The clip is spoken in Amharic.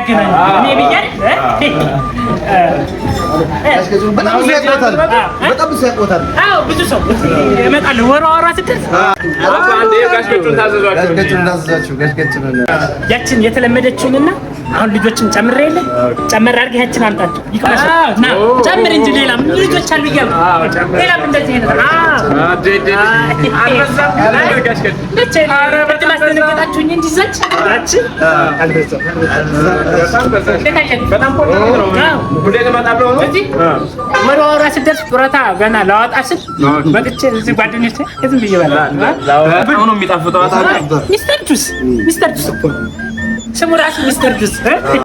ያገናኙ እኔ ብያለሁ። በጣም ብዙ ያውቁታል። በጣም ብዙ ያውቁታል። አዎ፣ ብዙ ሰው እመጣለሁ። ወሯ ወሯ ስትደርስ ጋሽ ገጩን ታዘዟቸው። ጋሽ ገጩን እንዳዘዛችሁ፣ ጋሽ ገጩን። ያችን የተለመደችውንና አሁን ልጆችን ጨምሬ የለ፣ ጨመር አድርገህ ያችን አምጣቸው። ይቅመሱ። ና ጨምር እንጂ፣ ሌላም ልጆች አሉ እያልኩ፣ ሌላም እንደዚህ አይነት። ቅድም አስደነገጣችሁኝ እንጂ ዘች ያችን አልበዛም። በጣም ነው። ሁሌ እመጣለሁ ነው። እዚህ ወሯ ወሯ ስትደርስ ጡረታ ገና ላወጣ ስል መጥቼ እዚህ ጓደኞቼ ዝም ብዬ እበላለሁ። በጣም ነው የሚጣፍጠው። Mister Juice፣ Mister Juice እኮ ነው ስሙ ራሱ፣ Mister Juice።